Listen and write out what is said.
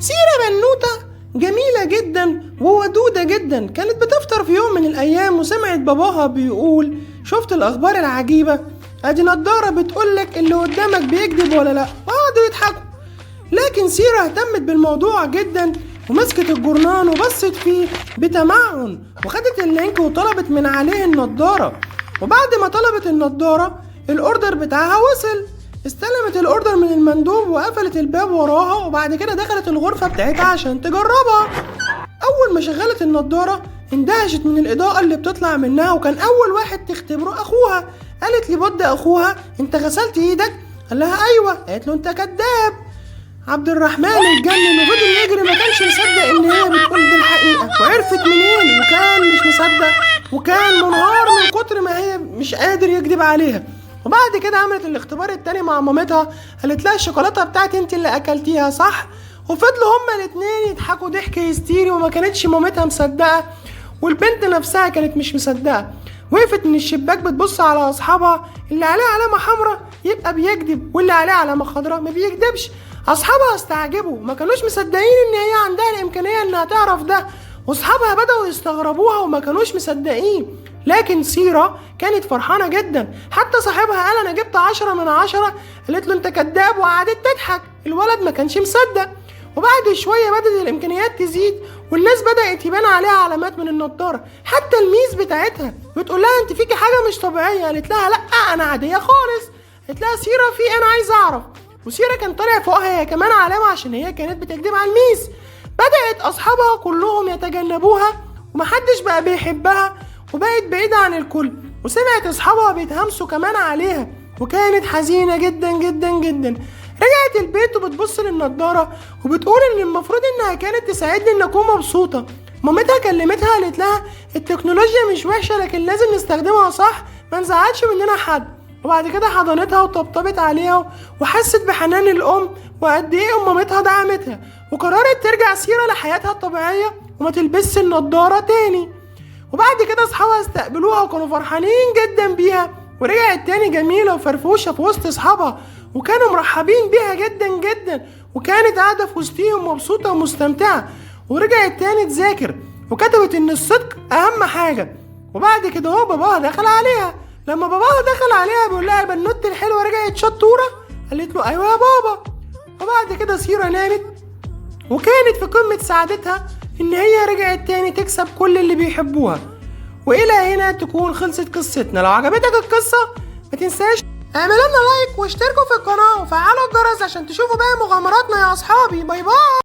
سيرة بنوتة جميلة جدا وودودة جدا، كانت بتفطر في يوم من الأيام وسمعت باباها بيقول: شفت الأخبار العجيبة؟ أدي نضارة بتقولك اللي قدامك بيكذب ولا لأ. وقعدوا يضحكوا، لكن سيرة اهتمت بالموضوع جدا ومسكت الجورنان وبصت فيه بتمعن وخدت ال link وطلبت من عليه النضارة. وبعد ما طلبت النضارة ال order بتاعها وصل، استلمت ال order من المندوب وقفلت الباب وراها، وبعد كده دخلت الغرفة بتاعتها عشان تجربها. أول ما شغلت النضارة اندهشت من الإضاءة اللي بتطلع منها، وكان أول واحد تختبره أخوها. قالت لبود أخوها: أنت غسلت إيدك؟ قال لها: أيوة. قالت له: أنت كذاب. عبد الرحمن اتجنن وفضل يجري، ما كانش مصدق ان هي بتقول دي الحقيقة وعرفت منين، وكان مش مصدق وكان منهار من كتر ما هي مش قادر يكذب عليها. وبعد كده عملت الاختبار التاني مع مامتها، قالت لها: الشوكولاتة بتاعتي انت اللي اكلتيها صح؟ وفضلوا هما الاتنين يضحكوا ضحك هستيري، وما كانتش مامتها مصدقة والبنت نفسها كانت مش مصدقة. وقفت من الشباك بتبص على اصحابها، اللي عليه علامة حمراء يبقى بيكذب واللي عليه علامة خضراء ما بيكذبش. اصحابها استعجبوا، ما كانوش مصدقين ان هي عندها الامكانية انها تعرف ده، واصحابها بدأوا يستغربوها وما كانوش مصدقين. لكن سيرة كانت فرحانة جدا، حتى صاحبها قال: انا جبت 10 من 10. قالت له: انت كذاب، وقعدت تضحك. الولد ما كانش مصدق. وبعد شوية بدأت الإمكانيات تزيد والناس بدأت يبان عليها علامات من النضارة، حتى ال miss بتاعتها بتقول لها: انت فيكي حاجة مش طبيعية. قالت لها: لا انا عادية خالص. قالت لها: سيرة في انا عايزة اعرف. وسيرة كان طالع فوقها هي كمان علامة عشان هي كانت بتكذب على ال miss. بدأت أصحابها كلهم يتجنبوها ومحدش بقى بيحبها وبقت بعيدة عن الكل، وسمعت أصحابها بيتهمسوا كمان عليها، وكانت حزينة جدا جدا جدا. رجعت البيت وبتبص للنضارة وبتقول إن المفروض إنها كانت تساعدني إن أكون مبسوطة. مامتها كلمتها قالت لها: التكنولوجيا مش وحشة لكن لازم نستخدمها صح، ما نزعلش مننا حد. وبعد كده حضنتها وطبطبت عليها وحست بحنان الأم وقد إيه أم مامتها دعمتها، وقررت ترجع سيرة لحياتها الطبيعية وما تلبسش النضارة تاني. وبعد كده أصحابها استقبلوها وكانوا فرحانين جدا بيها، ورجعت تاني جميلة وفرفوشة في وسط أصحابها، وكانوا مرحبين بيها جدا جدا، وكانت قاعدة في وسطيهم مبسوطة ومستمتعة. ورجعت تاني تذاكر وكتبت إن الصدق أهم حاجة. وبعد كده هو باباها دخل عليها. لما باباها دخل عليها بيقول لها: البنوت الحلوة رجعت شطورة؟ قالت له: أيوة يا بابا. وبعد كده سيرة نامت وكانت في قمة سعادتها إن هي رجعت تاني تكسب كل اللي بيحبوها. وإلى هنا تكون خلصت قصتنا. لو عجبتك القصة ما تنساش اعملوا لنا like واشتركوا في القناة وفعلوا الجرس عشان تشوفوا باقي مغامراتنا يا أصحابي. bye bye.